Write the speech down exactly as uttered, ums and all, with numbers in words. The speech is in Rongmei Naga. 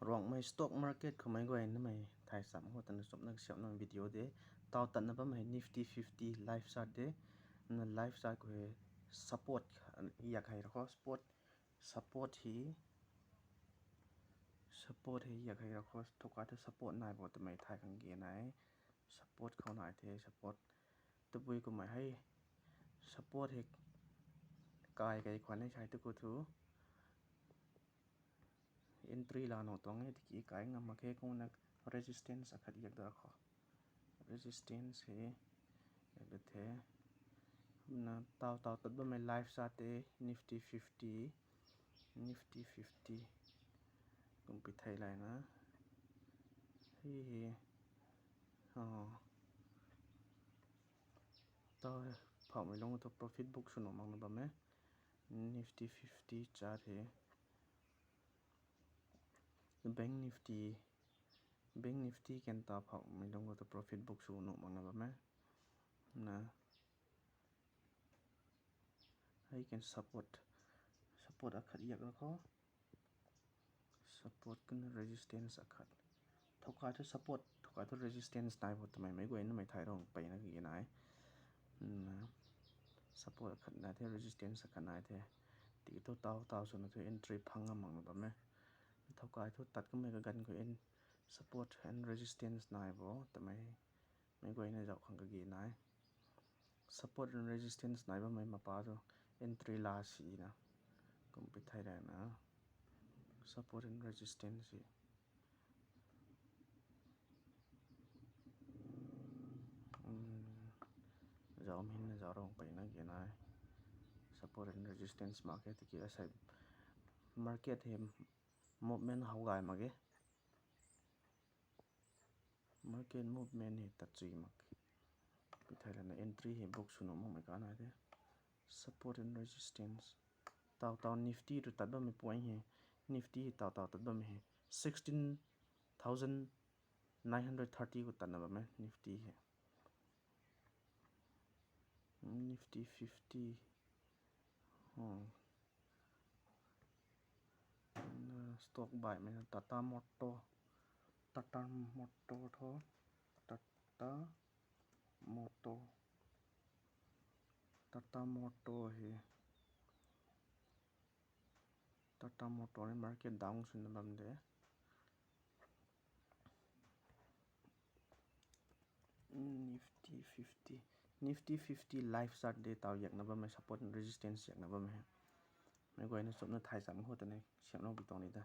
Ruangmei stock market khou mei guay namei thay sam khou tana chumna kasiamna video de. Tau tatna bammei Nifty fifty live chart de. Na live chart khou hei support yak hei ra khou support, support hei, support hei yak hei ra khou thokai thu support nai bo twmei thay khang ge nai. Support khou nai the, support tabui kumhmei hei support hei kai kai khwan hei sai tu khou thu entry la nuh tuang e, tiki kai ngam mak khe. Kumna resistance akhat yak da khou, resistance hei yak da the. Na tau tau tat bammei live chart te, Nifty fifty, Nifty fifty kum pi thei layna hei hei, oh, tau phauhmei lung thu profit book sw nuh makna bam e. Nifty fifty chart hei, Bank Nifty, Bank Nifty kan tau phauhmei lung thu profit book sw nuh makna bam e. Na hei kan support, support akhat yak ra khou, support kan resistance akhat. Thokai thu support, thokai thu resistance nai bo twmei mei guay namei thay rong peyna kage nai. Support akhat nai the, resistance akhat nai the. Tiki thu tau tau swna thu entry phang ngam makna bam e. Thokai thu tat kamei kaganv khou support and resistance nai bo twmei mei guayna zauc khang kage nai. Support and resistance nai bammei mapa thu entry la sina kum pi thei rana support and resistance hei zauc mei na zauc rong peyna ge nai. Support and resistance mak khe tiki asei market hei movement how gay mak ge. Market movement hei tat chui mak. Pi thei lana entry hei book sw nuh makmei ka nai the. Support and resistance. Tau tau Nifty tu tat bammei point hei, Nifty hei tau tau tat bammei hei sixteen thousand nine hundred thirty khou tatna bam e Nifty hei. Nifty fifty. Stock baihmei na Tata Motor, Tata Motor tho, Tata Motor, Tata Motor hei, Tata Motor ni market down swna bam de. Nifty fifty, Nifty fifty live chart de, tau yakna bammei support and resistance yakna bammei hei. Mei guayna chumna thay sam khou tana siamlou pi tuang ni da.